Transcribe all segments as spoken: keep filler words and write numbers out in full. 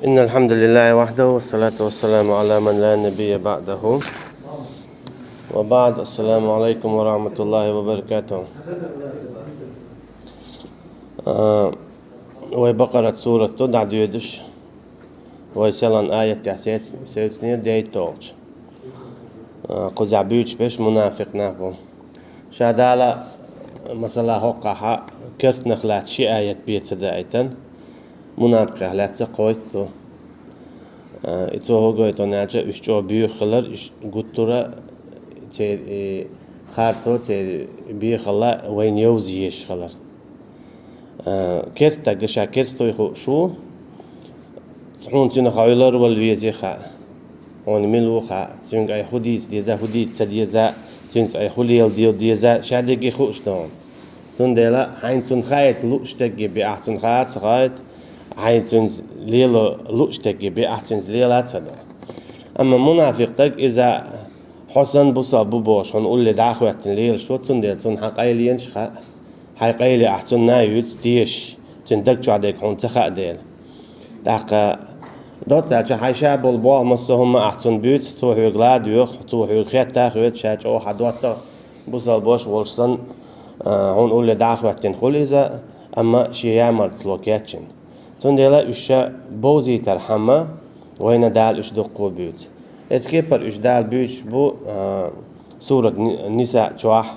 إن الحمد لله وحده والصلاة والسلام على من لا نبي بعده. وبعد، السلام عليكم ورحمة الله وبركاته. А, вай Бакъарат сурат ду дӀадоьдуш. Вай селхан аятехь сец-, сецнера дейтталгӀачу. А, кхузахь буьйцуш берш мунафикъ нах бу. Ша Дала, масала, хӀокхахь керстанах лаьцна ши аят бен ца даийтина, мунафикъех лаьцна кхойтта ду. А, и цо хӀун гойту аьлча, уьш чӀогӀа боьха хилар, уьш гуттара а церан, и, харцо, церан бехалла вайна йовза езаш хилар. А, керста стаг ша керста вуй хууш ву, хьуна цуьнан хьо ларвала везий хаьа. Хьуна мила ву хаьа, цуьнга айхьа хӀун дийца деза, хӀун дийца ца деза, цуьнца айхьа хӀун леладе деза, ша дерриге хууш ду хьуна. Цундела хьайна цунна хаийта лууш дерриге бен ахь цунна хаа а ца хоуьйту, хьайна цуьнца лело лууш дерриге бен ахь цуьнца лела а ца до. Амма мунафикъ стаг иза хьо санна бусалба ву бохуш, хьуна улле дӀа а хӀоьттина лелаш ву, цундела цунна хьан къайленаш хаьа. Хьайн къайле ахь цунна а юьйцу тешаш, цуьнан даг чохь дерг хьуна ца хаьа дела. ТӀаккха доцца аьлча, хьайн ша болу болх массо а хӀума ахь цунна буьйцу, цо хьоьга ладоьгӀу, цо хьоьга хетта а хетта, ша чӀогӀа хьан доттагӀа бусалба ваша волуш санна, а, хьуна улле дӀа а хӀоьттина хуьлу иза, амма шен ямартло кечйина. Цундела уьш ша бовзийтархьама, вайна Дала уьш дуккха а буьйцу. Эцу кепара уьш Дала буьйцуш бу, а, сурат Ни-, Ниса чохь,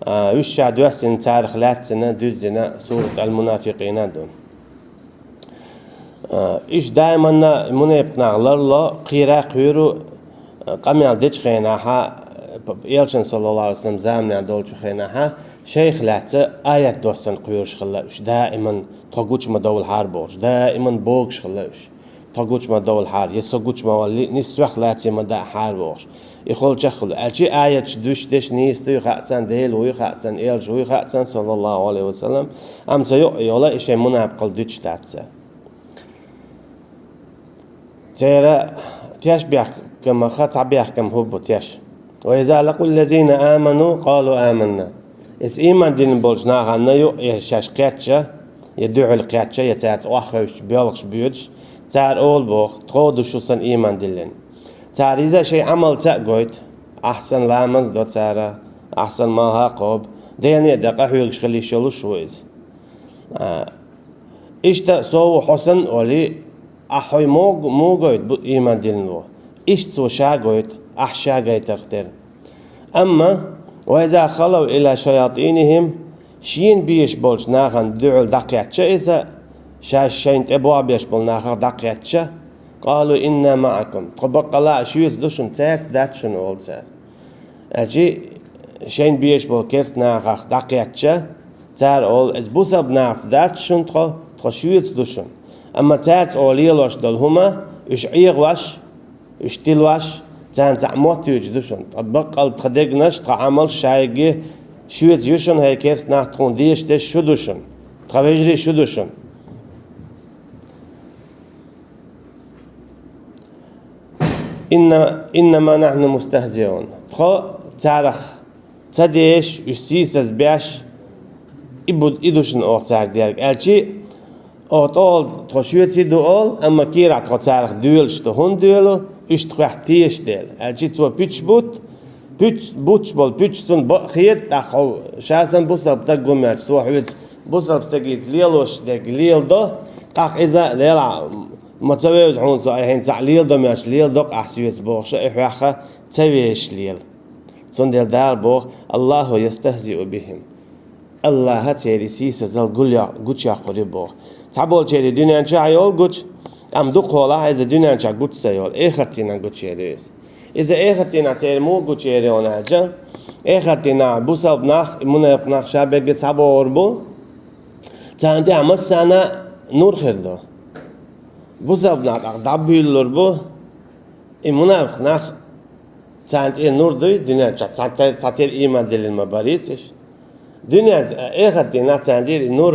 а, уьш ша доьссина царах лаьцна дуьззина сурат Ал-Мунафикъина ду. А, уьш даиманна мунепакъ нах ларло, кхера а кхоьру, а, къамел дечу хенахьа, п-, п-, Элчан, саллаллаху алейхи ва саллям, заманехь долчу хенахьа, шайх лаьцна аят доссана кхоьруш хилла уьш, даиман тхо гучу ма довлахьара бохуш, даиман богуш хилла уьш. Тхо гучу ма довлахьара, я со гучу ма валли, нисса соьх лаций ма даахьара бохуш. И холчах хуьлу. Аьлчи аяташ дуьш деш нийса дуй хаьа царна, Дела вуй хаьа царна, Элча вуй хаьа царна, саллаллаху алейхи ва саллям. Амма ца юкъа йола, и шайн мунапкъал дуьтуш дац цара. Церан теш бехкамаха цхьа бехкам хӀу бу теш. «Ва иза лакъул лазина аману, къалу аманна». Иза ийман дина болчу нахана ю, я шаьш кхетча, я дуьхьал кхетча, я цаьрца охьахевшича боьлхуш боьдуш, цара олу боху, тхо ду шу сан ийман диллина. Цара иза шайн Ӏамалца а гойту, ахьсан ламаз до цара, ахьсан малха кхобу, Делане а дакъа хьоьгуш хила йиш йолуш ву иза. А, иштта со ву хьо санна олий, ахь хьой могу-, муха гойту бу ийман диллина ву? Иштта цо ша гойту, ахь ша гайтарх тера. Амма, «Ва иза халав иля шаятинихим», шена беш болчу нахана дуьхьал дӀакхетча иза, ша шайна тӀе бохь беш болу нахах дӀакхетча, «къалу инна маӀакум», тхо баккъала а шуьца ду шуна, цаьрца дац шуна олу цара. Аьлчи шайна беш болу керста нахах дӀакхетча, цара олу, иза бусалба нахаца дац шуна тхо, тхо шуьца ду шуна. Амма цаьрца олу лелош долу хӀума, уьш Ӏехош, уьш тилош, царна цхьаъ моттуьйтуш ду шуна. Ткъа баккъал тхан дегнаш, тхан Ӏамалш шайгге шуьца ю шуна, хӀай керста нах, тхуна дезаш дерш шу ду шуна. Тхан вежарий шу ду шуна. «Инна-, иннама нахьну мустахзиун». Тхо царах ца дезаш, уьш сийсаз беш, и бу-, и ду шуна оха цаьрга дерг. Аьлчи, оха тӀе олу, тхо шуьца ду олу, амма кийрахь тхо царах доьлуш ду. ХӀунда доьлу? Уьш тхох тешаш дела. Аьлчи цо пуьчаш бутт, пуьч-, буттуш болу пуьчаш цунна бакъ хета, тӀаккха хьо ша санна бусалба стаг ву моьттуш, со хьоьца бусалба стагица лелош дерг леладо, тӀаккха иза, делахь, ма ца вевза хьуна со, айхьа цхьаъ леладо моьттуш, леладо-кх ахь соьца бохуш, и хьоьхха ца везаш лела. Цундела Дала боху: «Аллаху ястахзиу бихим». АллахӀа церан сийсазалла гулъя-, гучуяккхур ю боху. Цхьаболчеран дуьнен чохь йолу гучу, амма дукхахьолахь иза дуьнен чохь гучу ца йолу, эхартан дийнахь гучуер ю иза. Иза эхартан дийнахь церан муха гучуер ю аьлча, эхартан дийнахь бусалба нах, мунепакъ нах ша берриге цхьабогӀур бу, царна тӀехь массарна нур хир ду. Бусалба нах тӀаккха дӀабуьйлалур бу, и мунепакъ нах, царна тӀе нур дуй, дуьнен чохь цхьа-, цхьатера ийман диллина ма барийца уьш. Дуьнен, эхартан дийнахь царна тӀера и нур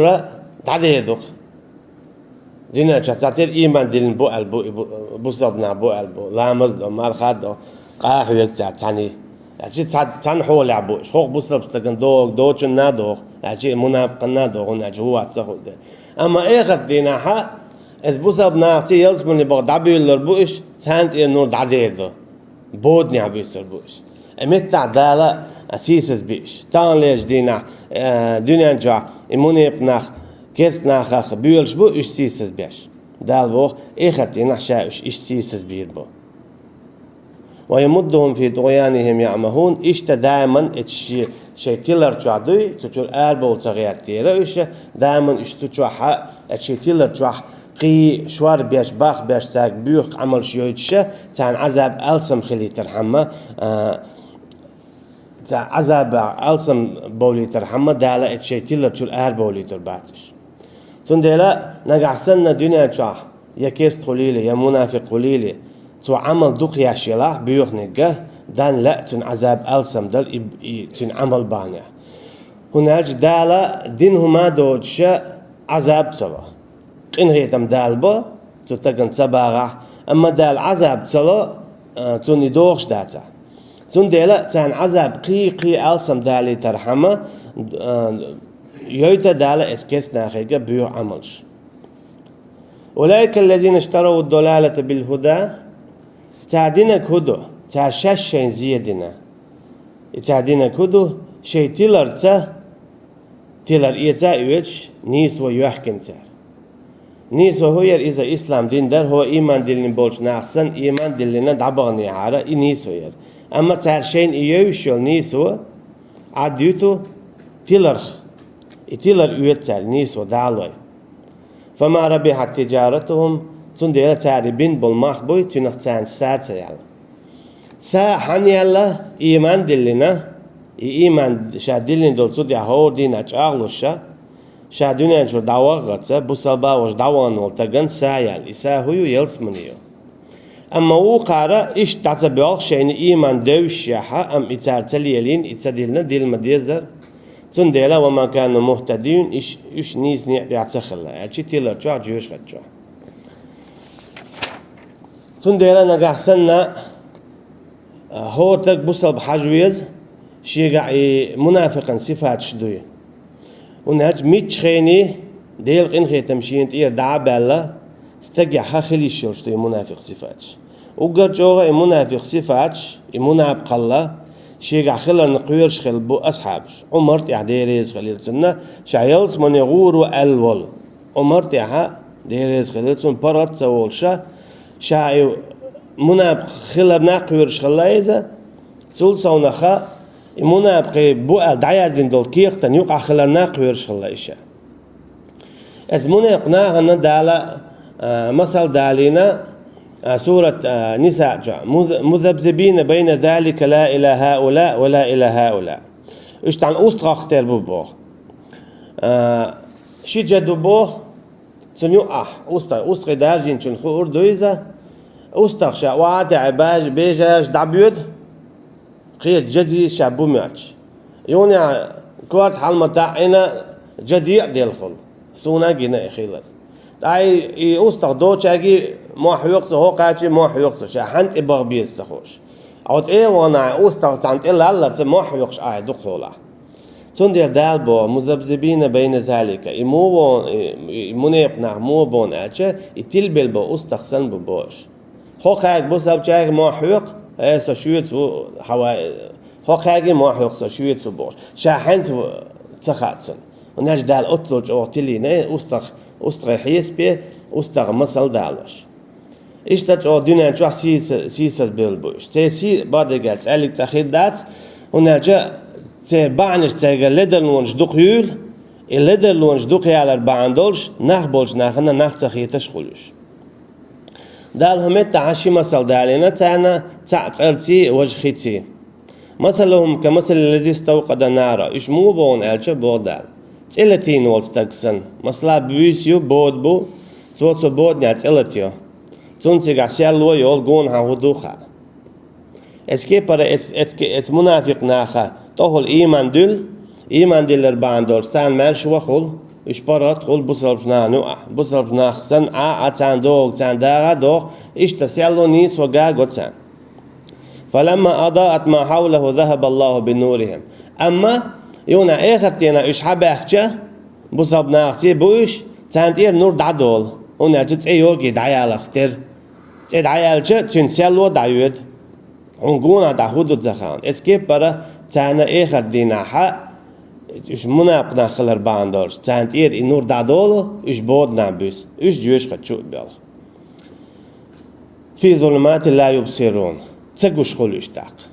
дӀадер ду-кх. Дуьнен чохь цхьатера ийман диллина бу аьлла бу, и бу-, бусалба нах бу аьлла бу, ламаз до, марха до, къа хьоьгу цара цхьаьний. Аьлчи цхьа-, цхьана хьолехь бу уьш, хӀокху бусалба стагана догӀу, доцунна а догӀу, аьлчи мунепакъанна а догӀу, хӀунда аьлча ву вац ца хуьлу дела. Амма эхартан дийнахьа Эс бусалба нахаца ялсамане баха дӀабуьйлалур бу уьш, царна тӀера нур дӀадер ду. Боданехь буьйцур бу уьш. Э, меттахь Дала сийсаз би уьш. Таханлерчу дийнахь, э, дуьнен чохь и мунепакъ нах, керста нахах боьлуш бу уьш сийсаз беш. Дала боху, эхарт дийнахь ша уьш иштта сийсаз бийр бу. «Ва ямуддухум фи тугъянихим яъмахун», иштта даиман эцу ши-, шайн тилар чохь дуй, цу чуьра арабовла ца гӀертера уьш, даиман уьш цу чохь а, эцу шайн тилар чохь кхин шор беш, бах беш, цаьрга боьха къамелаш йойтуш, царна Ӏазаб алсам хилийтархьама, а, царна Ӏазаб алсам бовлийтархьама Дала эцу шайн тилар чуьра арабовлуьйтур бац уьш. Цундела нагахь санна дуьнен чохь я керста хуьлийла, я мунафикъ хуьлийла, цо Ӏамал дукха еш елахь боьханиг, дан лаьа цуьнан Ӏазаб алсам дала и, и цуьнан Ӏамал бахьанехь. ХӀунда аьлча Дала дина хӀума доцуша Ӏазаб ца ло. Къинхетам Дала бо, цу стагана ца багӀахь, амма Дала Ӏазаб ца ло, а, цунна и догӀуш дацахь. Цундела царна Ӏазаб кхин-кхин алсам далийтархьама, а, йойта Дала эс керста нахе боьха Ӏамалш. «Улаика аллазина иштарав ад-далалата бил-худа». Цара динарг хӀун ду? Цара шаьш шайна зен дина. И цара динарг хӀун ду? Шайн тиларца, тилар эца а оьцуш, нийсо йоьхкина цара. Нийсо хӀун яра иза? Ислам дин дара, хӀо ийман диллина болчу нах санна, ийман диллина дӀабаханехьара, и нийсо яра. Амма цара шайна и евзаш йолу нийсо Ӏад ю ту тиларх. И тилар оьцу цара, нийсо далой. «Фама рабихьат тиджаратухум», цундела цара бина болу мах буй, цуьнах царна са ца яьлла. Са хьан яьлла? Ийман диллина, и ийман ша диллина долу цу тӀехь хӀора дийнахь чӀагӀлуш ша, ша дуьнен чуьра дӀаваххалц, бусалба а волуш дӀавахана волу стагана са яьлла. И са хӀун ю? Ялсамани ю. Амма вукхара иштта дӀа ца боьлху шайна ийман девзаш шехьа, амма и цара ца лелийна, и ца диллина, дилла ма дезара. Цундела «ва ма кану мухтадин», иш-, уьш нийса некъа тӀехь ца хилла, аьлча тилар чохь, жоьжахати чохь. Цундела нагахь санна, а, хӀора стаг бусалба хьажа веза, шегахь и мунафикъан сифаташ дуй. ХӀунда аьлча муьлххачу хене Делан къинхетам шена тӀера дӀа а баьлла, стагехь хила йиш йолуш ду и мунафикъ сифаташ. Уггар чӀогӀа и мунафикъ сифаташ, и мунапкъалла, шегахь хиларна кхоьруш хилла бу асхьабаш. Ӏумар тӀехь, Дела реза хилийла цунна, ша ялсамане гӀур ву аьлла волу Ӏумар тӀехь, Дела реза хилийла цунна, паргӀат а ца волуша, ша и мунапкъ хиларна кхоьруш хилла иза, цул совнаха и мунапкъий бу аьлла дӀаяздина долу кехатан юкъахь хиларна кхоьруш хилла иша. Эс мунепакъ нахана Дала, а, масал далийна, а, сурат, а, Ниса чохь: «Муз-, музабзибина байна залика ла иля хаула ва ла иля хаула». Уьш тхьана устагӀах тера бу боху. А, ши жа ду боху, цунна юкъахь устагӀ, устагӀий даржийначунна хуур ду иза, устагӀ ша охьа а таьӀе баж-, бежаш дӀабоьду, кхечу жа дийца ша бу моьттуш. Юханехь корта хьала ма таӀийна, жа декъа делахула. Суна а гина и хиларца. Ткъа и, и устагӀ доцург а мохь хьоькху цо, хӀокхачий мохь хьоькху цо, ша хьанна тӀе баха беза ца хууш. Ӏо тӀе а вахана, устагӀ цхьанна тӀе лаллалц мохь хьоькхуш Ӏа дукха хьолахь. Цундела Дала боху: «Музабзибина байна залика». И муха боху, и, и мунепакъ нах муха боху аьлча, и тилбелла боху устагӀ санна бу бохуш. ХӀокхаьрга бусалбачаьрга мохь хьоькху, э, со шуьца ву, хьава-, хӀокхаьрга мохь хьоькху, со шуьца ву бохуш. Ша хьаьнца ву ца хаьа цунна. ХӀунда аьлча Дала оццул чӀогӀа тилийна, э, устагӀ, устагӀий хьесапе, устагӀан масал далош. Иштта чӀогӀа дуьнен чохь сийса-, сийсаз бевлла бу уьш. Церан сий бакъдерг аьлча цӀаьллиг цӀа хир дац, хӀунда аьлча церан бахьанаш, цаьргара ледарлонаш дукха юйла, и ледарлонаш дукха ялар бахьана долуш, нах болчу нахана нах ца хеташ хуьлу уьш. Дала хӀун меттахь ши масал далийна царна, цхьаъ цӀарций, важа хиций. «Масалухум ка масалил лази ставкъада нара». Уьш муха боху аьлча, боху Дала, цӀе латийна волу стаг санна. Масала, буьйса ю, бода бу, цо цу боданехь цӀе латайо. Цунна цигахь серло йолу, гонахьа хӀун ду хаьа. Эцу кепара эц-, эцу ке-, эцу мунафикъ наха тӀехула ийман дуьллу, ийман диллар бахьана долуш царна маьрша вахула, уьш паргӀат хуьлу бусалбачу нахана юкъахь. Бусалбачу нах санна Ӏа а, царна догӀург царна дагӀа а догӀу, иштта серло, нийсо го царна. «Фаламма адаат ма хьавлаху захабаллаху бинурихим». Амма юна эхарт дена уьш хьабаьхкича, бусалба нахаца бу уьш, царна тӀера нур дӀадолу. ХӀунда аьлча цӀе йоги дӀаяларх тера. ЦӀе дӀаяьлча, цуьнан серло дӀайоьду. Хьуна гонах дӀа хӀун ду ца хаана. Эцу кеппара царна эхарт дийнахьа, уьш мунапкъ нах хилар бахьана долуш, царна тӀера и нур дӀадолу, уьш боданан буьсу, уьш жоьжахати чу а боьлху. Фи зулуматин ла юбсирун. Ца гуш хуьлу уьш тӀаккха.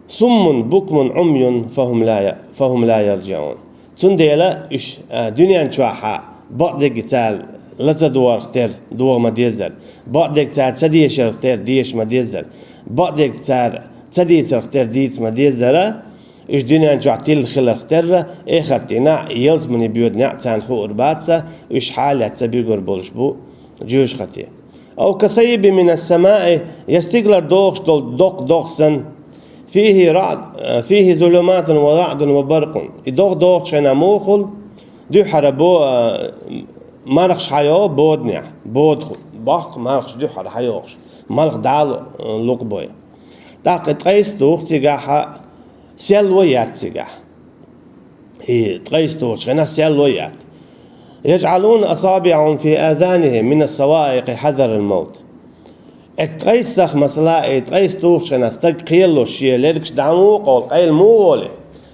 Суммун букмун Ӏумйун фахум ла я-, фахум ла ярджиун. Цундела уьш, а, дуьнен чохьа бакъдерг цара ла ца догӀарх тера догӀа ма деззара, бакъдерг цара ца дешарх тера деша ма деззара, бакъдерг цара ца дийцарх тера дийца ма деззара, уьш дуьнен чохь тилла хиларх терра, эхарт дийнахь, ялсамани боьду неӀ царна хуур бац, уьш хьалец ца буьгур болуш бу жоьжахати. Ау касаййибин минас самаи, я стигалара догӀуш долу доккха догӀа санна, фихи раъд-, фихи зулуматун ва раъдун ва баркъун. И догӀа догӀучу хенахь муха хуьлу? Дуьххьара бо-, мархаш хьайогӀу боданехь, бода ху-, боккха мархаш дуьххьара хьайогӀуш, малх дӀа а лу-, лукъабой. ТӀаккха и ткъайса туху цигахь, серло а етта цигахь. И ткъайса тухучу хенахь серло а етта. Яжъалуна асабиӀахум фи азанихим минас саваикъи хьазарал мавт. Эцу ткъайсах, масала, и ткъайса тухучу хенахь стаг кхералуш шен лергаш дӀа муха къовлу, къайла муха волу?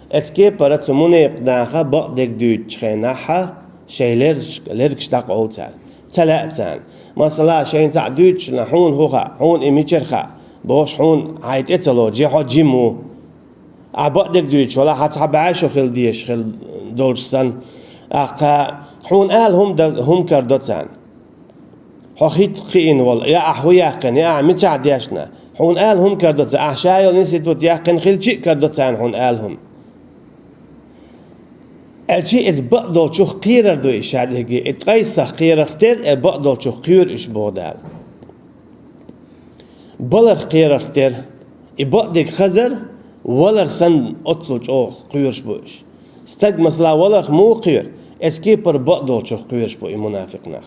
Эцу кепара цу мунепакъ наха бакъдерг дуьйцучу хенахьа шайн лерзаш-, лергаш дӀакъовлу цара. Ца лаьа царна. Масала, шайна цхьаъ дуьйцучунна, хьуна хӀун хаьа, хьуна и мичара хаьа, бохуш, хьуна хьайн тӀе ца лоцу, я хьо жима ву. Ахьа бакъдерг дуьйцуш валахь, хьан цхьа бӀе шо хила дезаш хила долуш санна, ахьа хьуна ала хӀума дан, хӀума карадо царна. Хьо хӀиттах кхиъна волу, я ахьа хӀун яьккхина, я ахьа мичахь дешна, хьуна ала хӀума карадо царна, ахьа ша йолу институт яьккхина хилчи а карадо царна хьуна ала хӀума. Аьлчи иза бакъдолчух кхерар ду и шадерриге, и ткъайсах кхерарх тера, и бакъдолчух кхоьру уьш боху Дала. Баларх кхерарх тера, и бакъдерг хазар, валар санна оццул чӀогӀа кхоьруш бу уьш. Стаг, масала, валарх муха кхоьру, эцу кепара бакъдолчух кхоьруш бу и мунафикъ нах.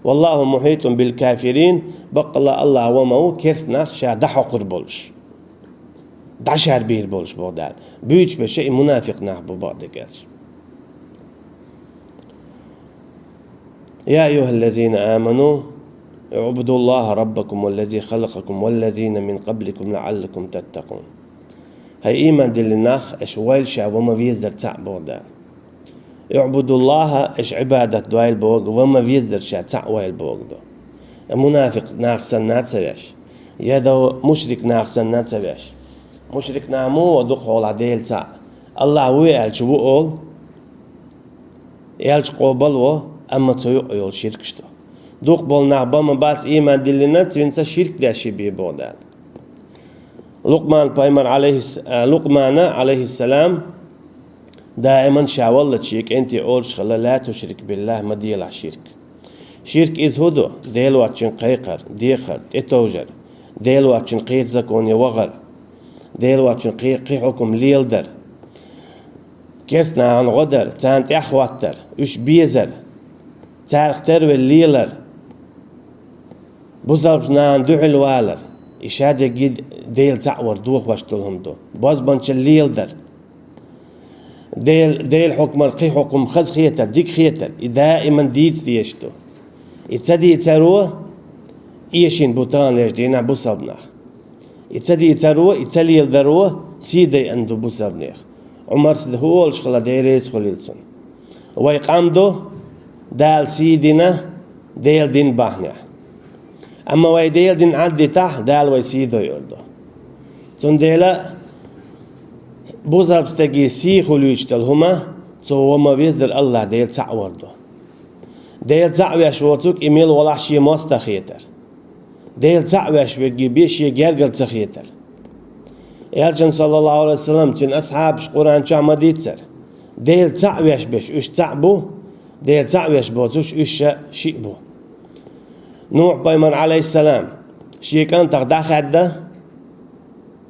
Валлаху мухьитун бил кафирин, баккъалла Аллах ва ма ву керста нах ша дӀахьокхур болуш, дӀашарбийр болуш боху Дала. Буьйцуш берш и мунафикъ нах бу бакъдерг аьлча. يا أيها الذين آمنوا اعبدوا الله ربكم الذي خلقكم والذين من قبلكم لعلكم تتقون. ХӀай ийман диллина нах, аша войла ша ва ма веззара цхьаъ боху Дала. اعبدوا الله, аша Ӏибадат дойла боху, ва ма веззара ша цхьаъ войла боху до. Я мунафикъ нах санна ца веш, я до мушрик нах санна ца веш. Мушрик нах муха во дукха хьолахь Дела цхьаъ? Аллах вуй аьлча ву олу, аьлча къобал во, амма цу юкъа йолу ширкаш ду. Дукха болу нах бан ма бац ийман диллина, цуьнца ширк деш ши бен боху Дала. Лукъман пайхамар алейхис-, а, Лукъмана, алейхиссалам, даиман ша валлачу шен кӀентий олуш хилла: «Ла тушрик биллахь», ма делахь ширк. Ширк иза хӀун ду? Дела воцчун кхайкхар, дехар, тӀетовжар, Дела воцчун кхечу законе вахар, Дела воцчун кхе-, кхин хьукум леладар, керста нахана гӀо дар, царна тӀаьхьахӀоттар, уьш безар, царах тервелла лелар, бусалбачу нахана дуьхьал валар, и шадерриге Дела цхьаъ вар дохош долу хӀума ду, бозбанчалла леладар. Дел-, Делан хьукмара кхин хьукум хазахетар, дика хетар, и даиман дийца дезаш ду. И ца дийцаро эшийна бу таханлерчу дийнахь бусалба нах. И ца дийцаро, и ца леладаро сий дайъина ду бусалбанех. Ӏумарс хӀун олуш хилла, Дела реза хуьлийла цунна: «Вай къам ду, Дала сий дина Делан дин бахьанехь. Амма вай Делан дин Ӏад дитахь, Дала вай сий дойур ду». Цундела бусалба стаге сий хуьлуьйтуш долу хӀума, цо ва ма веззара Аллах Дела цхьаъ вар ду. Дела цхьаъ веш воцург и мила валахь шен мостагӀа хетар. Дела цхьаъ веш верг бен шен гергара ца хетар. Элчан, саллаллаху алейхи ва саллам, цуьнан асхьабаш Къуръан чохь ма дийццара: «Дела цхьаъ веш берш уьш цхьаъ бу, Дела цхьаъ веш боцурш уьш ша шиъ бу». Нухь пайхамар, алейхиссалам, шен кӀантах дӀахаьдда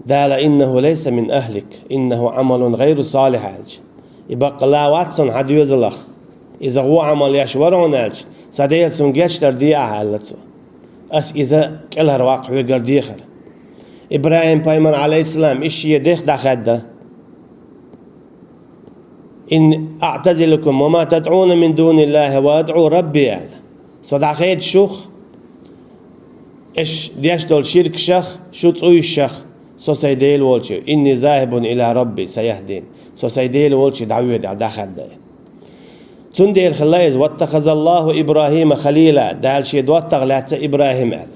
Дала: «Иннаху лайса мин ахлик, иннаху Ӏамалун гӀайру салихь», аьлча, «И баккъалла вац цунна хьан доьзалах, иза гӀо Ӏамал еш вара хьуна», аьлча, «Сан Дела цунна гечдар де ахьа», аьлла цо. «Ас иза кӀелхьарваккха хьоьгара дехар». ИбрахӀим пайхамар, алейхиссалам, и шен дех дӀахаьдда. إني أعتزلكم وما تدعون من دون الله وأدعو ربي, аьлла. Со дӀахеда шух, аш деш долу ширкашах, шу цӀуйшах, со сайн Дела волчу. إني ذاهب إلى ربي سيهدين. Со сайн Дела волчу дӀавоьду, дӀахаьдда. Цундела хилла иза: واتخذ الله إبراهيم خليلا, Дала шен доттагӀа лаьцна ИбрахӀим аьлла.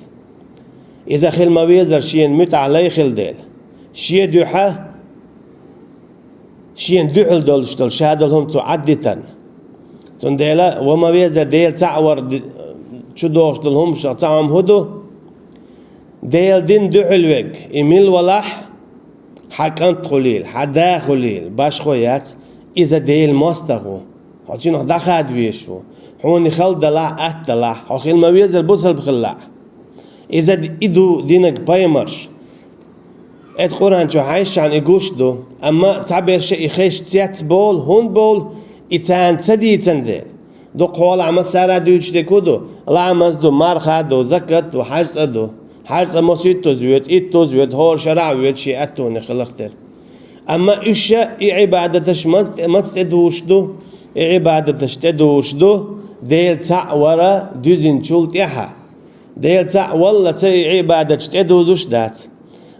Иза хила ма везара шена муьтӀахь лай хила дела. Шен дуьхьа, шена дуьхьал долуш долу ша долу хӀума цо Ӏаддитарна. Цундела ва ма везара Дела цхьаъ вар ди-, чу догӀуш долу хӀуманашах цхьа хӀума хӀун ду? Делан дин дуьхьал верг, и мила валахь, хьан кӀант хуьлийла, хьан да хуьлийла, башхо яц, иза Делан мостагӀа ву. Хьо цуьнах дӀахада везаш ву. Хьуна хала далахь, атта далахь, хьо хила ма везара бусалба хилалахь. Иза д-, и ду динарг пайхамарш. Эцу Къуръан чу хьаьжчхьана и гуш ду, амма цхьаберша и хезаш цецболу, хӀунда боху, и царна ца дийцина дела. Дукха хьолахь массара а дуьйцуш дерг хӀун ду? Ламаз ду, марха ду, закат ду, хьаьж цӀа ду. Хьаьж цӀа маситтаза воьду, иттаза воьду, хӀора шарахь а воьду, шен аттоне хиларх тера. Амма уьш и Ӏибадаташ маца тӀе, маца тӀедужуш ду? И Ӏибадаташ тӀедужуш ду Дела цхьаъ вара дуьзинчул тӀаьхьа. Дела цхьаъ валлалц и Ӏибадаташ тӀедузуш дац.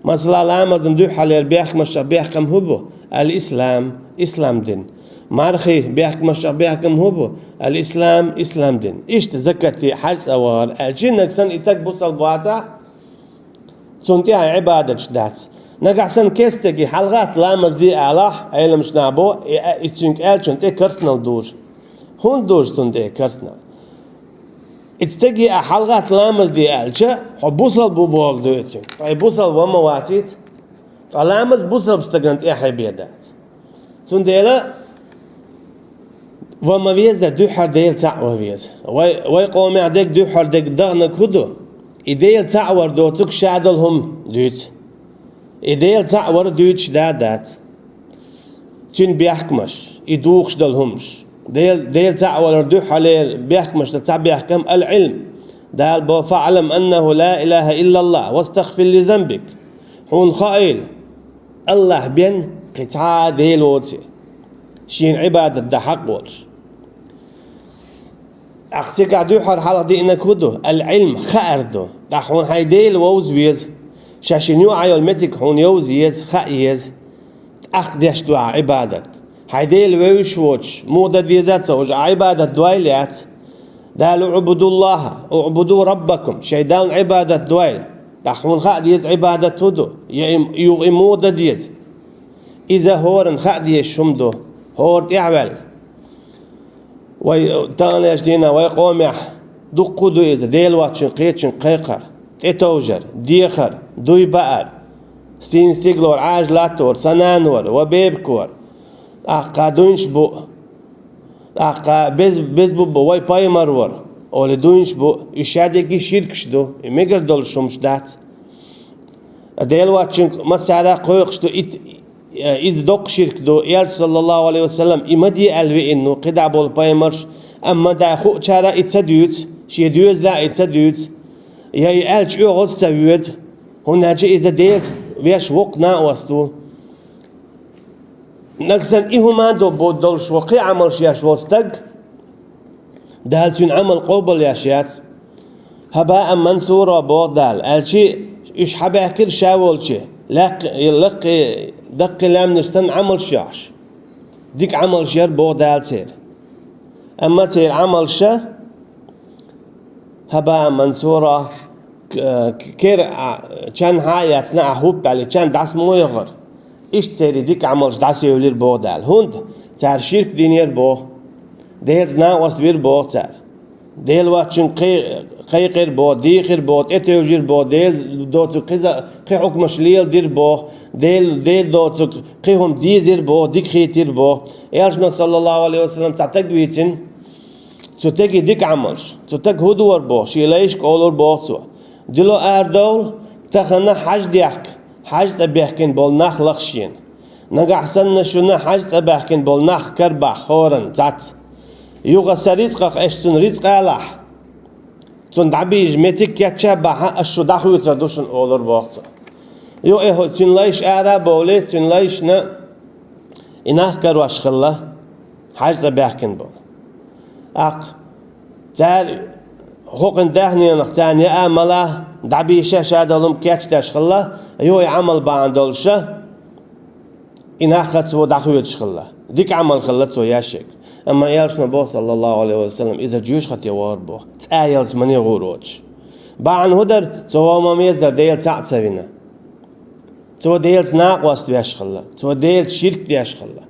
Масала, ламазна дуьххьалера бехкамашах бехкам хӀун бу? Ал-ислам, ислам дин. Мархий бехкамашах бехкам хӀун бу? Ал-ислам, ислам дин. Иштта закати, хьаьж цӀа вахар аьлча, нагахь санна и стаг бусалба вацахь, цунна тӀехь Ӏибадаташ дац. Нагахь санна кестеге хьалагӀатта ламаз де алахь, Ӏеламчу наха бо, и, и цуьнга аьллачунна тӀе карснал дужу. ХӀунда дужу цунна тӀе карснал? И стаге ахь хьалагӀатта ламаз де аьлча, хьо бусалба ву бохург ду и цуьнга. Ткъа и бусалба ван ма вацийца. Ткъа ламаз бусалба стагана тӀехь бен дац. Цундела ван ма веза дар дуьххьара Дела цхьаъ ван веза. Вай, вай къомехь дерг дуьххьара дерг даханарг хӀун ду? И Дела цхьаъ вар доцург ша долу хӀума дуьйцу. И Дела цхьаъ вар дуьйцуш да а дац. Цуьнан бехкамаш, и духуш долу хӀуманаш. Дел-, Дела цхьаъ валар дуьххьалера бехкамашца цхьа бехкам ал-Ӏилм. Дала бо: «فاعلم أنه لا إله إلا الله واستغفر لذنبك». Хьуна хаийла, АллахӀ бен кхин цхьа а Дела воций, шена Ӏибадат дан хьакъ волуш. Ахь цигахь дуьххьара хьалха диънарг хӀун ду? Ал-Ӏилм, хаар ду. ТӀаккха хьуна хьайн Дела вовза веза. Ша шена юкъахь йолу меттиг хьуна йовза еза, хаа еза. ТӀаккха деш ду ахь Ӏибадат. Хьайн Дела вевзаш воцуш, муха дан деза ца хууш, ахь Ӏибадат дой а яц. Дала: «اعبدوا الله، اعبدوا ربكم», шайн Далла Ӏибадат дойла. ТӀаккха хьуна хаа деза Ӏибадат хӀун ду? Я и, юха и муха дан деза? Иза хӀоранна хаа дезаш хӀума ду, хӀора тӀаьхьаваьлла. Вай таханлерчу дийнахь вай къомехь дуккха а ду иза, Дела воцчун кхечун кхайкхар, тӀетовжар, дехар, дуй баар, стийна стигалора Ӏажа латтор, сан нана вара, вай бебик вара. ТӀаккха дуйнаш бу, тӀаккха без-, беза бу-, бу вай пайхамар вара, олий дуйнаш бу, и шадерриге ширкаш ду, и мегар долуш хӀумаш дац. Дела воцчуьнга массара а кхойкхуш ду, ит-, иза доккха ширк ду, Элча, саллаллаху алейхи ва саллам, и ма де аьлла веана ву кхидӀа болу пайхамарш, амма ма дай хуучара и ца дуьйцу, шен доьзала и ца дуьйцу, я и аьлча оьгӀаз ца воьду, хӀунда аьлча иза Делаца веш воккха накъост ву. Нагахь санна и хӀума а до-, бо-, долуш ву кхин Ӏамалш еш волу стаг, Дала цуьнан Ӏамал къобалъеш яц. «Хьабаан мансура», боху Дала, аьлчи, уьш хьабаьхкира ша волчи, лаккхи-, лаккхи-, даккхий лаьмнаш санна Ӏамалш йохьуш. Дика Ӏамалш яра боху Дала церан. Амма церан Ӏамалша «хьабаан мансура», к-, кера, а, чан хьа а яцна, а хӀуппале чан дӀасамойохура. Иштта церан дика Ӏамалш дӀасаевлира боху Дала. ХӀунда? Цара ширк динера боху. Делаца накъост вира боху цара. Дела воцчуьнга кхе-, кхайкхира боху, дийхира боху, тӀетевжира боху, Дела доцург кхиза-, кхин хьукмаш леладира боху, Дела, Дела доцург кхин хӀума дийзира боху, дика хийтира боху. Элчано, саллаллаху алейхи ва саллам, цхьа таг вийцина. Цу тегий дика Ӏамалш. Цу тага хӀун дора боху, шен лайшка олура боху цо: «Дило арадовла, тахана хьаждехка, хьаьж цӀа бехкина болу нах лаха шена. Нагахь санна шуна хьаьж цӀа баьхкина болу нах карабахь хӀоранна цхьацца. Юха сан рицкъах аша цунна рицкъ алахь, цунна дӀабийжа меттиг кечъян бахьа, аш шу дӀахуьйцур ду шуна», олура боху цо. Юха и хӀу-, цуьнан лайш ара а бовлий, цуьнан лайшна и нах карош хилла. хьажа цӀа баьхкина болу. ТӀаккха цара хӀокхуьнан даьхненах царна яа мала дӀабийша ша долу кечдеш хилла, юха и Ӏамал бахьана долуша, и нах цо дӀахоьцуш хилла. Дика Ӏамал хилла цо еш ерг. Амма Элчано боху, саллаллаху Ӏалайхи ва саллам, иза жоьжахате вахар боху, цӀа ялца ма негӀур воцуш. Бахьана хӀун дара, цо ма-веззара Дела цхьаъ ца вина. Цо Делаца накъост веш хилла, цо Делаца ширк деш хилла.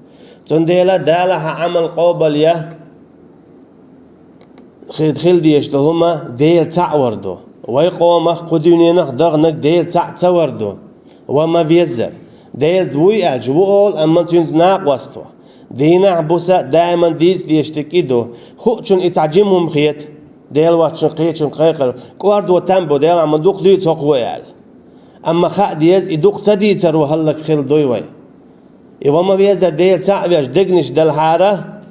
Цундела Дала хьан Ӏамал къобал я, хи-, хила дезаш долу хӀума Дела цхьаъ вар ду. Вай къомах, кху дуьненах даханарг Дела цхьаъ ца вар ду. Ва ма-веззара. Делаца вуй аьлча, ву олу, амма цуьнца накъост ву. Дийнахь, буса даиман дийца дезаш дерг и ду. Хуучунна и цхьа жима хӀума хета. Дела воцчун, кхечун кхайкхар. КӀордо там бу, Дела, ма дукха дуьйцу хӀокхо аьлла. Амма хаа деза, и дукха ца дийцаро хӀаллакьхилла дуй вай. И ва ма-веззара Дела цхьаъ веш дегнаш делхьара,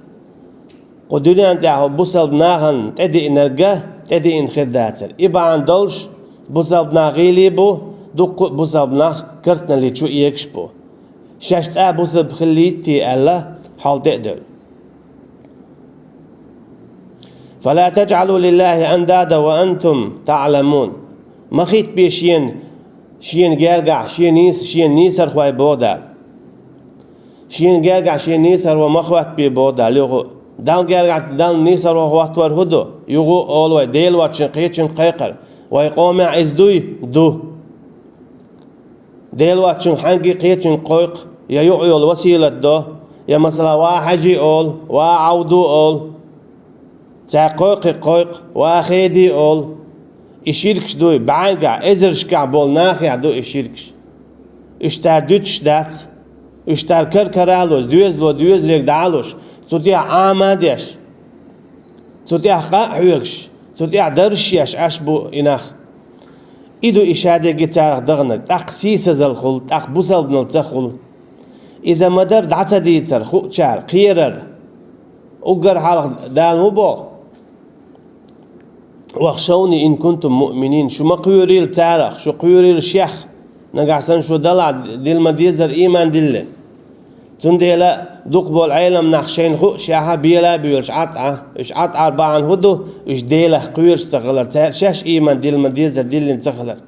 кху дуьнен тӀехь бусалба нахана тӀедиънарг а тӀедиъна хир дацара. И бахьана долуш бусалба нах гӀийла бу, дуккха а бусалба нах керстаналли чу эгаш бу. Шаьш цкъа бусалба хиллийта те аьлла, хьал тӀе а девлла. «Фала таджӀалу лиллахи андадан ва антум таӀламун». Ма хӀиттабе шена, шена гергахь, шен нийса-, шена нийсархой боху Дала. Шена гергахь, шен нийсаро ма хӀоттабе боху Дала. Юха Далла гергахь, Далла нийсаро хӀоттавар хӀун ду? Юха а олу вай, Дела воцчун, кхечун кхайкхар. Вай къомехь иза дуй? Ду. Дела воцчун хьаьнгге кхечуьнга кхойкху, я юкъа йолу василат до, я, масала, ва хьажий олу, ва Ӏавду олу. Цара кхойкхий кхойкху, ва хедий олу. И ширкаш дуй, бӀаьнгахь, эзаршкахь болу нахехь ду и ширкаш. Уьш цара дуьтуш дац, уьш цара кар-каралоз, доьзало доьзалега дӀалуш, цу тӀехь Ӏама а деш, цу тӀехь къа а хьоьгуш, цу тӀехь даржаш еш Ӏаш бу и нах. И ду и шадерриге царах даханарг, тӀаккха сийсазалхула, тӀаккха бусалбаналлица хула. Иза ма-дарра дӀа ца дийцар, хуучара, кхерар. Уггар хьалха Дала хӀун боху? «Вахшавни ин кунтум муъминин». Шу ма кхоьрийла царах, шу кхоьрийла шех. Нагахь санна шу далахь, дилла ма-деззара ийман диллина. Цундела дукхахболу Ӏелам нах шайна хууш, шаьхьа бела а боьлуш Ӏад Ӏа. Уьш Ӏад Ӏар бахьана хӀун ду? Уьш Делах кхоьруш ца хилар, цара шаьш ийман дилла ма-деззара диллина ца хилар.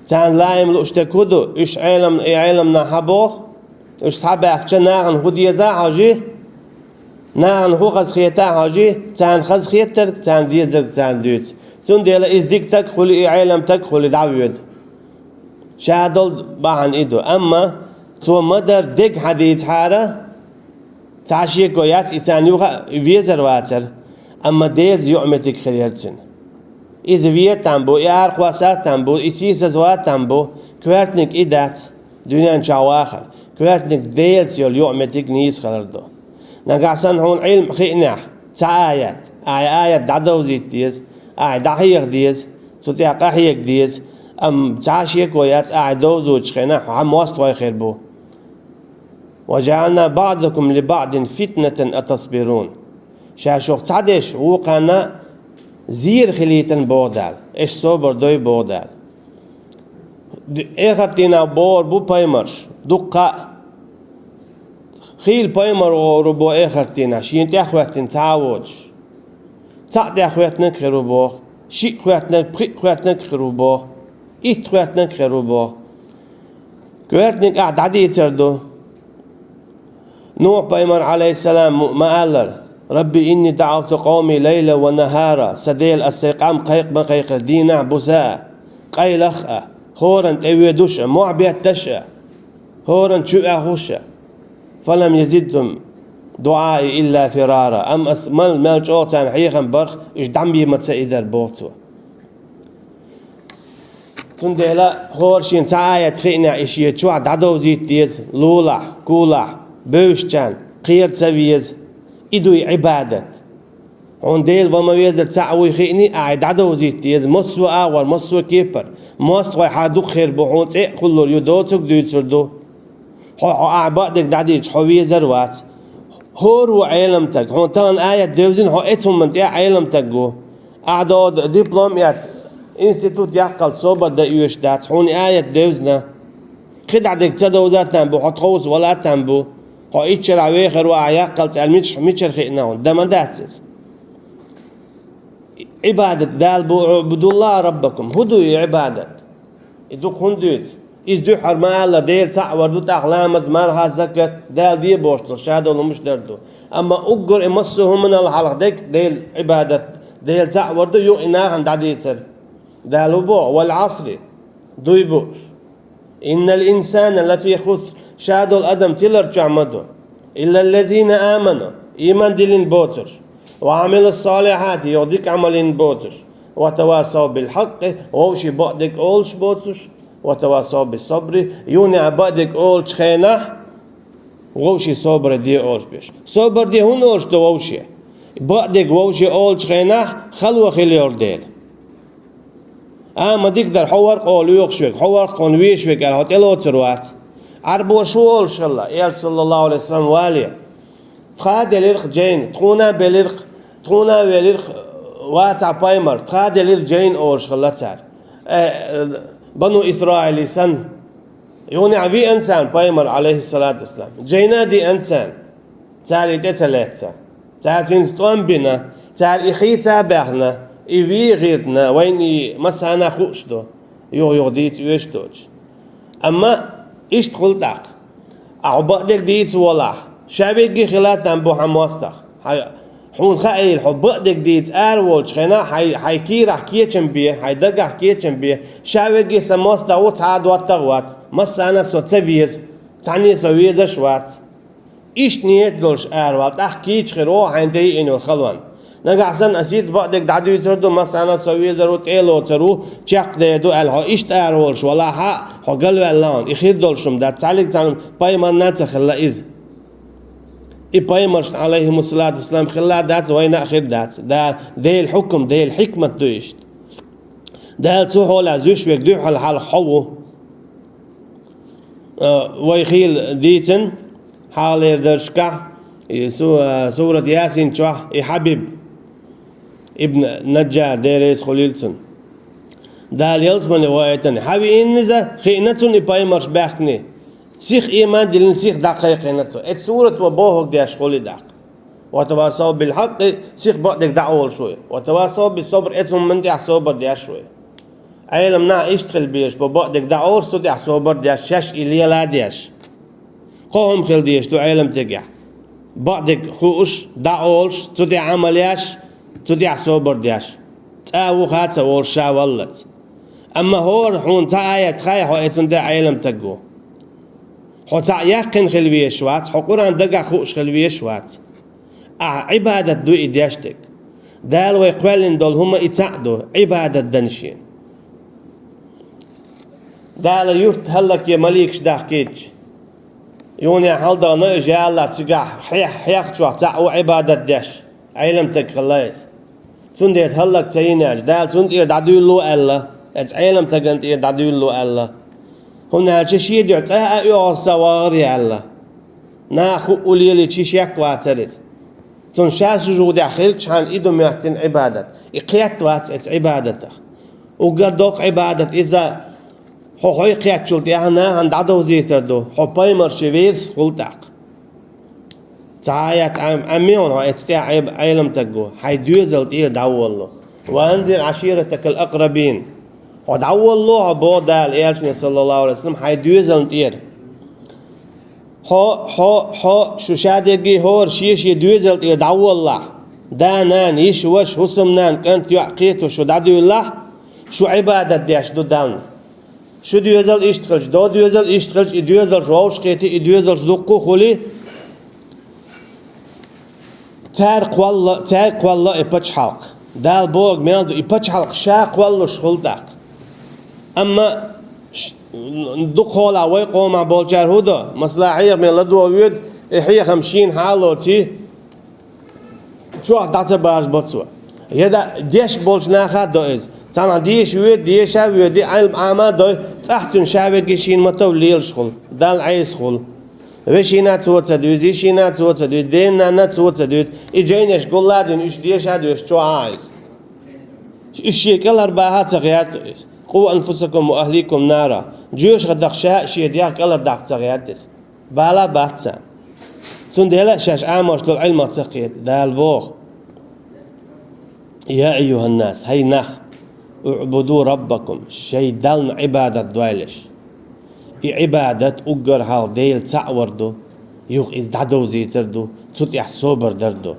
Царна лаам лууш дерг хӀун ду? Уьш Ӏелам, и Ӏелам нах хьан боху? Уьш схьабаьхкича нахана хӀун деза а хьожий, нахана хӀун хазахета а хьожий, царна хазахетарг, царна дезарг царна дуьйцу. Цундела иза дика стаг хуьлий, и Ӏелам стаг хуьлий дӀавоьду. Ша долу бахьана и ду. Амма цо ма-дарра дерг хьан дийцахьара, цхьа шеко яц, и царна юха а везар вацара, амма Делаца юкъаметтиг хир яра цуьнан. Иза вен а там бу, и арахоса а там бу, и сийсазван а там бу, коьртаниг и дац, дуьнен чохь вахар, коьртаниг Делаца йолу юкъаметтиг нийса хилар ду. Нагахь санна хьуна Ӏилма хиънехь, цхьа аят, ахьа аят дӀадовзийта деза, ахьа дӀахьеха деза, цу тӀехь къахьега деза, амма цхьа шеко яц, ахьа довзучу хенахь хьан мостагӀой хир бу. «Ва жаӀална баӀдакум ли баӀдин фитнатан атасбирун». Ша шух цхьадеш вукханна зийр хилийтина боху Дала, аш собар дой боху Дала. Эхартина бохур бу паймарш, дуккха а. Хийла паймар вогӀур ву боху эхартина, шена тӀеххӀоьттина цхьа а воцуш. Цхьаъ тӀеххӀоьттинарг хир ву боху, шиъ хӀоьттинарг, пхиъ хӀоьттинарг хир ву боху, итт хӀоьттинарг хир ву боху. Коьртаниг ахь дӀадийцар ду. Нухь-пайхамар, Ӏалайхиссалам, ма аллара: «Рабби инни даӀавту къавми лайла ва нахара», сан Дела, ас сайн къам кхайкха ма кхайкхира дийнахь а, буса а, къайлах а, хӀоранна тӀевоьдуш а, мохь бетташ а, хӀоранна чу оьхуш а. «Фалам язидхум дуӀаи илла фирара». Амма ас мел, мел чӀогӀа царна хьехам барх, уьш дӀа ма бийма ца идара, боху цо. Цундела хӀора шена цхьа аят хиънехь, и шен чохь дӀадовзийта деза, лулахь, кулахь, бевзачарна кхера ца веза. И дуй Ӏибадат. Хьуна Дела ва ма везара цхьаъ вуй хиъний, ахьа дӀадовзийта деза, массо а агӀор, массо а кепара. МостагӀой хьан дукха хир бу, хьуна цӀе а кхуллур ю, доцург дуьйцур ду. Хьо, хьо ахьа бакъдерг дӀадийча, хьо везар вац. ХӀора ву Ӏелам стаг, хьуна тахана аят девзина, хьо эцу хӀуманна тӀехь Ӏелам стаг ву. Ахьа догӀу диплом эцна, институт яккхалц собар дан оьшуш дац, хьуна и аят девзина. Кхин дӀа дерг ца довза а там бу, хьо тховса вала а там бу. Хьо иччара вехар ву ахьа яккхал цӀаьл мича-, мичара хиъна хьуна? Дан ма дац иза. Ӏибадат Дала бу, «Убудуллаха раббакум». ХӀун ду и Ӏибадат? И дукха хӀунда дуьйцу? Иза дуьххьара ма аьлла, Дела цхьаъ вар ду, тӀаккха ламаз, марха, закат, Дала де бохуш долу шадолу хӀумаш дар ду. Амма уггар и массо а хӀуманал хьалха дерг Дела Ӏибадат, Дела цхьаъ вар ду, юха и нахана дӀадийцар. Дала хӀун боху? «Вал Ӏасри», дуй бууш. «Иннал инсана лафи хуср», шадолу адам тилар чохь ма ду. «Иллаллазина аману», ийман диллина боцурш. «Ва амилу салихати», йо дика Ӏамал йина боцурш. «Ва тавасав бил хьаккъи», вовший бакъдерг олуш боцурш. «Ва тавасав бис сабри», юхнехь бакъдерг олучу хенахь, вовший собар де олуш беш. Собар де хӀунда олуш ду вовший? Бакъдерг вовший олучу хенахь, хало хила йолу дела. А, ма дика дара, хьо вара-кх олу лоьхуш верг, хьо вара-кх кхунна везаш верг аьлла, хьо тӀелоцур вац. Ӏарбоша хӀун олуш хилла, Элча, саллаллаху алейхи ва саллям, вале. Тхан делира-кх жайна, тхуна а белира-кх, тхуна а велира-кх, вацахь пайхамар, тхан делира жайна олуш хилла цара. Э, э, Бану Исраилий санна. Юхнехь веана царна пайхамар, алейхиссалату вассалам. Жайна а деана царна. Цара и тӀе ца лаьцна. Цара цуьнца тӀом бина. Цара и хийца а баьхна, и вен а гӀиртина, вайна и массарна а хууш ду. Юха-юха дийца оьшуш доцуш. Амма иштта хуьлу тӀаккха. Ахьа бакъдерг дийца волахь, ша верриге хила там бу хьан мостагӀа. Хьай-, хьуна хаийла, хьо бакъдерг дийца ара волчу хенахь, хьай, хьай кийрахь кечам бе, хьай дагахь кечам бе, ша верриге сан мостагӀа ву, цхьа а доттагӀа вац, массарна а со ца веза, цхьанне а со везаш а вац. Иштта нийят долуш ара вала, тӀаккха кийча хир ву хьайна тӀеиъна йолу халон. Нагахь санна ас иза бакъдерг дӀадуьйцур ду, массарна а со везар ву, тӀе а лоцур ву, чекхдер ду аьлла, хьо иштта ара волуш валахь а, хьо галваьлла хьуна, и хир долуш хӀума дац, цхьаллиг цхьана пайхамарна а ца хилла иза. И пайхамаршна, алейхимуссалату вассалам, хилла дац, вайна а хир дац. Да-, Делан хьукам, Делан хьикмат ду иштта. Дала цу хьолехь зуьйш верг дуьххьал хьалха хьо ву. Э, вай хийла дийцина хьалхалера дарсашкахь, и су-, э, сурат Ясин чохь и Хьабиб ибн Наджар, Дела реза хуьлийла цунна. Дала ялсамане ваийтина. Хьан веана иза, хиъна цунна и пайхамарш баьхкиний. Сиха ийман диллина, сиха дӀакхайкхина цо. Эцу сурато бохург деш хуьлу и даккха. «Ва тавасав бил хьаккъи», сиха бакъдерг дӀа олуш ву. «Ва тавасав бис сабр», эцу хӀуманна тӀехь собар деш ву. Ӏелам нах иштта хила безаш бу, бакъдерг дӀа олуш, цу тӀехь собар деш, шаьш и лела а деш. Кхо хӀума хила дезаш ду Ӏеламстагехь. Бакъдерг хууш, дӀа олуш, цу тӀехь Ӏамал еш, цу тӀехь собар деш. ЦӀа а вуха а ца волуш ша валлалц. Амма хӀора хьуна цхьа аят хаий, хьо эцунна тӀе Ӏеламстаг ву. Хьо цхьаъ яьккхина хила везаш вац, хьо Къуръан дагахь хууш хила везаш вац. Ахьа Ӏибадат ду и деш дерг. Дала вай кхоьллина долу хӀума и цхьаъ ду, Ӏибадат дан шена. Дала юрт хӀаллакъе маликаш дахкийтча, юханехь хьалдахана уьш, я АллахӀ, цигахь хьех-, хьехачех цхьаъ ву Ӏибадат деш, Ӏеламстаг хилла иза. Цундела хӀаллак ца йина аьлча, Дала цунна тӀера дӀадуьйлало аьлла, эцу Ӏеламстагана тӀера дӀадуьйлало аьлла. ХӀунда аьлча шен дуьхьа цӀа а оьгӀаз ца вагӀар аьлла. Наха хӀуъу лелийча шек вацара иза. Цунна ша сужудехь хилчхьана и ду моьттина Ӏибадат. И кхетта вац эцу Ӏибадатах. Уггар доккха Ӏибадат иза, хьо хьой кхеттачул тӀаьхьа нахана дӀадовзийтар ду, хьо пайхамарши верас хуьлу тӀаккха. Цхьа аят Ӏам-, Ӏаммехьа хьо эцу тӀехь Ӏе-, Ӏеламстаг ву, хьайн доьзал тӀера дӀаволло. «Ва анзир Ӏаширатакал акърабин». Хьо дӀаволло хьо, боху Дала Элчане, саллаллаху алейхи ва саллям, хьайн доьзална тӀера. Хьо, хьо, хьо, шу ша дерриге хӀора шен-шен доьзал тӀера дӀаволлахь, да, нана, йиша, ваша, хӀусамнана, кӀант, йоӀ кхетош шу дӀадуьйлахь, шу Ӏибадат деш ду Дална. Шу доьзал иштта хилча, до доьзал иштта хилча, и доьзалш вовшахкхетий, и доьзалш дуккха а хуьлий, цара кхолла, цаьрга кхолла и пачхьалкх. Дала бохург мел ду, и пачхьалкх ша кхоллалуш хуьлу тӀаккха. Амма ш-, дукха хьолахь вай къомахь болчара хӀун до? Масала, хьехаме ладогӀа воьду, и хьехам шена хьалоций, чохь дӀа ца бажа бо цо. Я да-, деш болчу наха а до иза. Цхьанхьа деша воьду, деша а воьду, Ӏилма Ӏама а дой, цӀахь цуьнан ша верриге шена ма-тов лелаш хуьлу, Далла Ӏеса хуьлу. Вешина а цо ца дуьйцу, йишина а цо ца дуьйцу, дена-нанна а цо ца дуьйцу. И жайнаш гулла а дина, уьш деша а доьшу чохь а иза. Уьш шен кӀелхьарбаха а ца гӀерта иза. «Къу анфусакум ва ахликум нара». Жоьжахатех ша а, шен дегӀ кӀелхьардаккха ца гӀерта иза. Бала а бац царна. Цундела шаьш Ӏамош долу Ӏилманца кхета. Дала боху: «Я айюханнас, хӀай нах, уъбуду раббакум, шайн Дална Ӏибадат дойлаш». И Ӏибадат уггар хьалха Дела цхьаъ вар ду, юха иза дӀадовзийтар ду, цу тӀехь собар дар ду.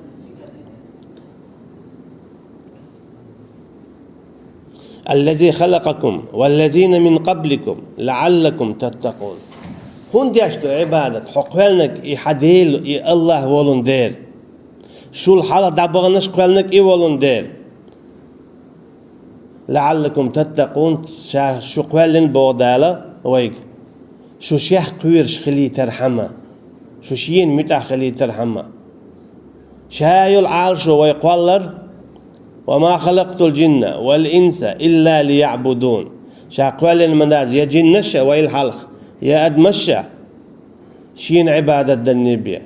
«Аллази халакъакум валлазина мин къабликум лааллакум таттакъун». ХӀунда деш ду Ӏибадат? Хьо кхоьллинарг и хьан Дела, и Аллахь волун дера. Шул хьалха дӀабаханаш кхоьллинарг и волун дера. «Лааллакум таттакъун», ша шу кхоьллина боху Дала вайга. Шу шех кхоьруш хилийтархьама, шу шена муьтӀахь хилийтархьама. Ша йолу Ӏалашо вай кхоллар: «Ва ма халакътул джинна вал инса илла лияъбудун». Ша кхоьллина ма дац я джиннаш а вайла хьалха, я адамаш а шена Ӏибадат данне бен.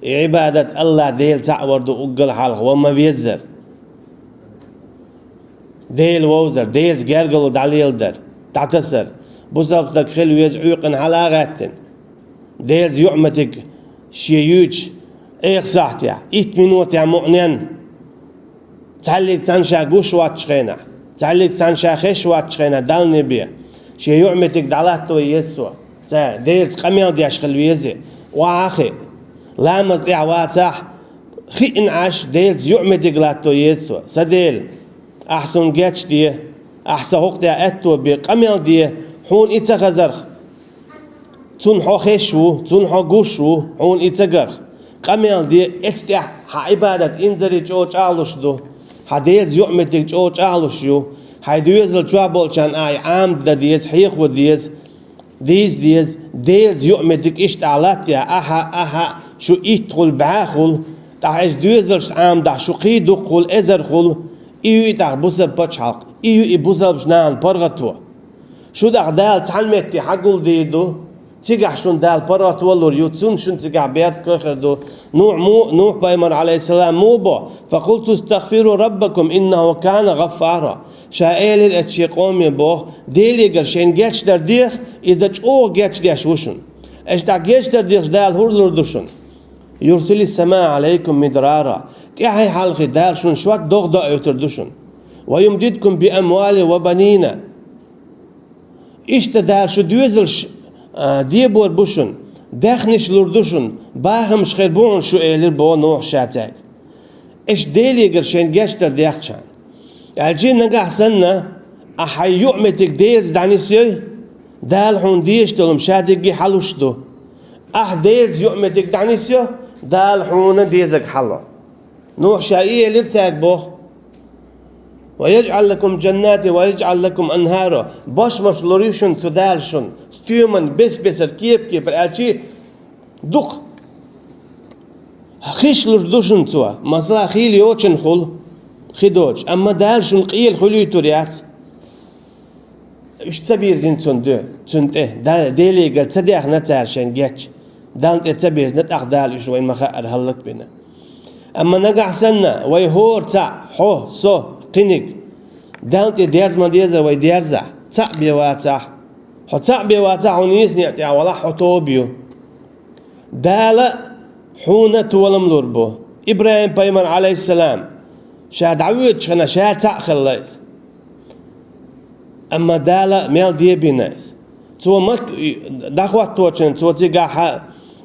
И Ӏибадат Аллахь Дела цхьаъ вар ду уггар хьалха, ва ма веззар. Дела вовзар, Делаца гергарло дӀалеладар, дӀатасар. Бусалба стаг хила веза Ӏуьйкъана хьала а гӀаьттина. Делаца юкъаметтиг шен юьйцуш, эха сахьтехь, итт минотехь мукъаненна, цхьаьллиг цхьаьна ша гуш воцчу хенахь, цхьаьллиг цхьаьна ша хезаш воцчу хенахь Далла бен, шен юкъаметтиг дӀалатто еза цо. Цо Делаца къамел деш хила веза, охьа а хиъна. Ламаз тӀехь вацахь, хиъна Ӏаш, Делаца юкъаметтиг латто еза цо. Сан Дела, Ахь суна гечде, Ахь сан хӀокху тӀехь аьтто бе, къамел де, хьуна и ца хазарх. Цунна хьо хезаш ву, цунна хьо гуш ву, хьуна и ца гарх. Къамел де, эцу тӀехь хьан Ӏибадат инзаре чӀогӀа чӀагӀлуш ду, хьан Делаца юкъаметтиг чӀогӀа чӀагӀлуш ю, хьайн доьзал чохь болчарна ахь Ӏамадан деза, хьехо деза, дийца деза, Делаца юкъаметтиг иштта ахь латтаяхь, ахьа, ахьа, шу итт хуьлу, бӀе хуьлу, тӀаккха эцу доьзалшца Ӏамадахь шу кхин дукха хуьлу, эзар хуьлу, и ю и тӀаккха бусалба пачхьалкх, и ю и бусалбачу нахана паргӀато. Шу тӀаккха Дала цхьана метте хьагулдийр ду, цигахь шуна Дала паргӀато а лур ю, цунна шуна цигахь беркат а хир ду. Нухь му-, Нухь-пайхамар, Ӏалайхиссалам, муха бо: «Факъулту стагъфиру раббакум, иннаху кана гӀаффара». Ша элира эцу шен къоме боху: «Делегара шайна гечдар деха, иза чӀогӀа гечдеш ву шуна». Аша тӀаккха гечдар дехча Дала хӀура лур ду шуна? «Юрсилис самаа Ӏалайкум мидрара». ТӀаьхье хьалхе Дала шуна шорта догӀа доуьйтур ду шуна. «Ва юмдидкум би амвалин ва банина». Иштта Дала шу доьзалш, а, дебор бу шуна, даьхнаш лур ду шуна, бахамаш хир бу хьуна шу, элира боху Нухьа ша цаьрга. Аша Делегара шайна гечдар дехча. Аьлча нагахь санна, ахь хьайн юкъаметтиг Делаца дӀанисйой, Дала хьуна дезаш долу ша дигги хьалуш ду. Ахь Делаца юкъаметтиг дӀанисйо, Дала хьуна дезарг хьало. Нухьа ша и элира цаьрга боху: «Ва яжӀал лакум джаннати ва яжӀал лакум анхара». Бошмаш лур ю шуна цу Дала шуна, стоьман бес-бесара, кеп-кепара, аьлча дукха хиш лур ду шуна цо. Масала, хийла йочана хуьлу, хи доцуш, амма Дала шуна къела хуьлуьйтур яц. Уьш ца бирзина цунна дуьхьа, цунна тӀе, да-, Делегара ца дехна цара шайна геч. Далла тӀе ца бирзина, тӀаккха Дала уьш вайна ма-хаъара хӀаллакбина. Амма нагахь санна, вай хӀора цхьаъ, хьо, со, кхиниг, Далла тӀе дерза ма-деззара вай дерзахь, цхьаъ бен вацахь, хьо цхьаъ бен вацахь, хьо нийса некъа тӀехь валахь, хьо тоба ю. Дала хьуна толам лур бу. ИбрахӀим-пайхамар, Ӏалайхиссалам, ша дӀавоьдучу хенахь, ша цхьаъ хилла иза. Амма Дала мел дебина иза. Цо Мак-, и, дӀахӀотточун, цо цигахь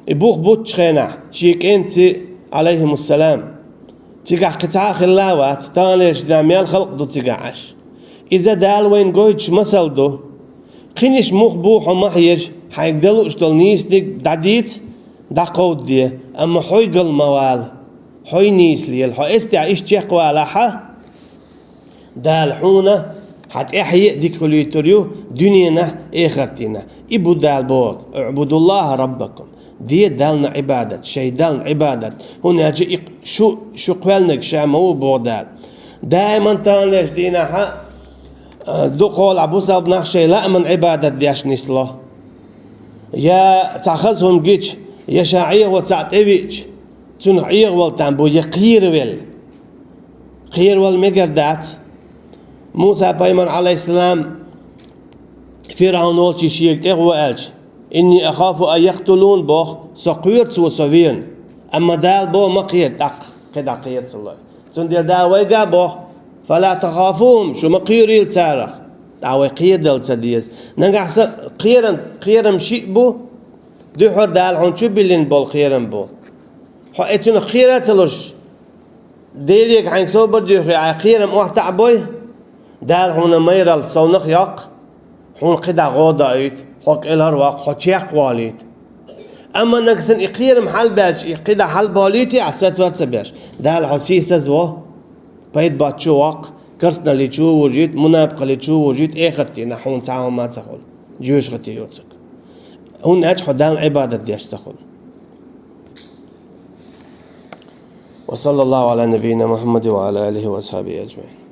и бух буттучу хенахь, шен кӀентий, Ӏалайхимуссалам, цигахь кхин цхьа а хилла а вац, таханлерчу дийнахь мел халкъ ду цигахь Ӏаш. Иза Дала вайна гойтуш масал ду. Кхиниш муха бу хьо ма хьежа, хьайга дан лууш долу нийсаниг дӀадийца, дӀакховдаде, амма хьо гал ма вала, хьо нийса лела, хьо эццехь иштта чекхвалахь, Дала хьуна хьан тӀаьхье а дика хуьлуьйтур ю дуьненахь, эхартийнахь. И бу Дала бохург: «УӀбудуллахӀа раббакум». Де Далла Ӏибадат, шайн Далла Ӏибадат. ХӀунда аьлча и шу, шу кхоьллинарг ша ма ву боху Дала. Даиман таханлерчу дийнахь а, дукхахьолахь бусалба нах шайн лааман Ӏибадат деш нисло. Я цхьа хаза хӀума гича, я ша Ӏехо цхьаъ тӀевиъча, цунах Ӏехавала там бу, я кхеравелла. Кхеравала мегар дац. Муса-пайхамар, Ӏалайхиссалам, ФирӀавн волчу шега тӀехву аьлча, «Инни ахафу ан яхтулун», боху, со кхоьру цо со верна. Амма Дала боху, ма кхера, тӀаккха кхидӀа кхера ца лой. Цундела Дала вайга а боху: «Фала тахафухум», шу ма кхоьрийла царах. ТӀаккха вай кхерадала ца деза. Нагахь сан кхерам, кхерам шиъ бу, дуьххьара Дала хьуна чу биллина болу кхерам бу. Хьо эцунах кхера а ца луш, Делега хьайн собар доьхий, хьайн кхерам охьатаӀа бой, Дала хьуна майралла совнах а йоккху, хьуна кхидӀа гӀо а доуьйту, хьо кӀелхьарвоккху, хьо чекхволуьйту. Амма нагахь санна и кхерам хьалабаьлча, и кхидӀа хьалаболуьйтий ахь, сацо а ца беш, Дала хьо сийсазву, пайда боцчу а воккху, керстаналличу а вужуьйту, мунапикъалличу а вужуьйту, эхартана хьуна цхьа хӀума а ца хуьлу, жоьжахати йоцург. ХӀунда аьлча хьо Далла Ӏибадат деш ца хуьлу. Ва саллаллаху Ӏала набийина Мухьаммадин ва Ӏала алихи ва асхьабихи ажмаӀин.